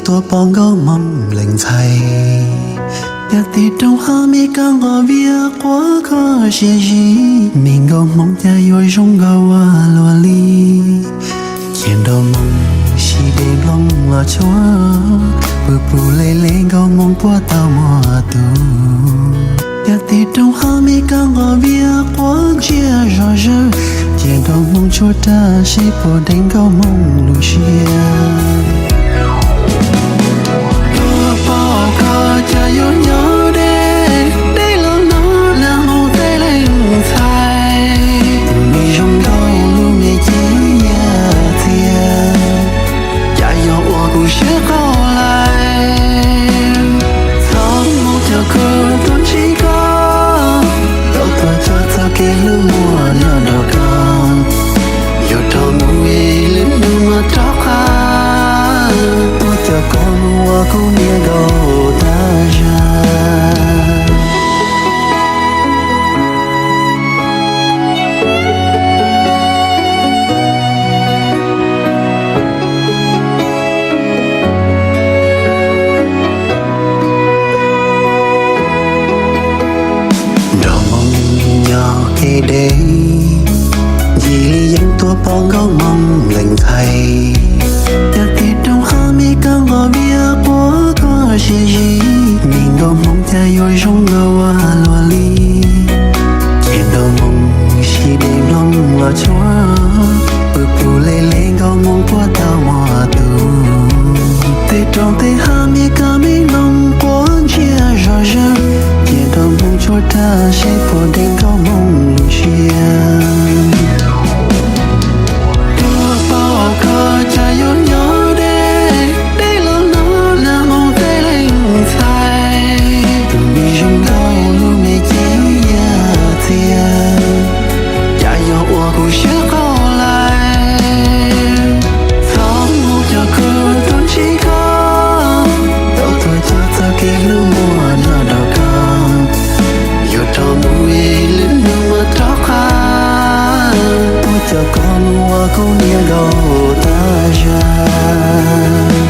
Tuaj pom nkauj hmoob leej ntxhais, cas tig rooj hab me kab nqos viab quab koj siab zim. Me nkauj hmoob cas yuav zoo nkauj ua luaj li. Cia nraug hmoob sib dej nplooj los tshuab, pw pw le le nkauj hmoob puab tau muaj tus. Cas tig rooj hab me kab nqos viab quab ntsiag zog zawg, cia nraug hmoob tshuab rag seb puas deev nkauj hmoob lub siab. Tuaj pom koj cas yuav nyob deb deb los no, nag hmo tej leej ntxhais, tus me zoo nkauj lub me cev yaj txiag, cas yog ua kuv siab qaug lais. Txhob mus coj kuv tuaj ntsib koj, tau tuaj coj txoj kev hlub muaj nyob nrog koj. Yuav rov mus ib lwm hnub mam rov qab, tuaj coj koj mus ua kuv niam nkauj tag zag. Nraug hmoob nyob kev deb, yim li yeej tuaj pom nkauj hmoob leej ntxhais. Cas tig rooj hab me kab nqos viab quab koj siab zim, me nkauj hmoob cas yuav zoo nkauj ua luaj li. Cia nraug hmoob sib dej nplooj los tshuab, pw pw le le nkauj hmoob puab tau muaj tus. Tej rooj tej hav me kab me noog quab ntsiag zog zawg, cia nraug hmoob tshuab rag seb puas deev nkauj hmoob lub siab. Tuaj pom koj cas yuav nyob deb deb los no, nag hmo tej leej ntxhais, tus me zoo nkauj lub me cev yaj txiag, cas yog ua kuv siab qaug lais. Txhob mus coj kuv tuaj ntsib koj, tau tuaj coj txoj kev hlub muaj nyob nrog koj. Yuav rov mus ib lwm hnub mam rov qab, tuaj coj koj mus ua kuv niam nkauj tag zag.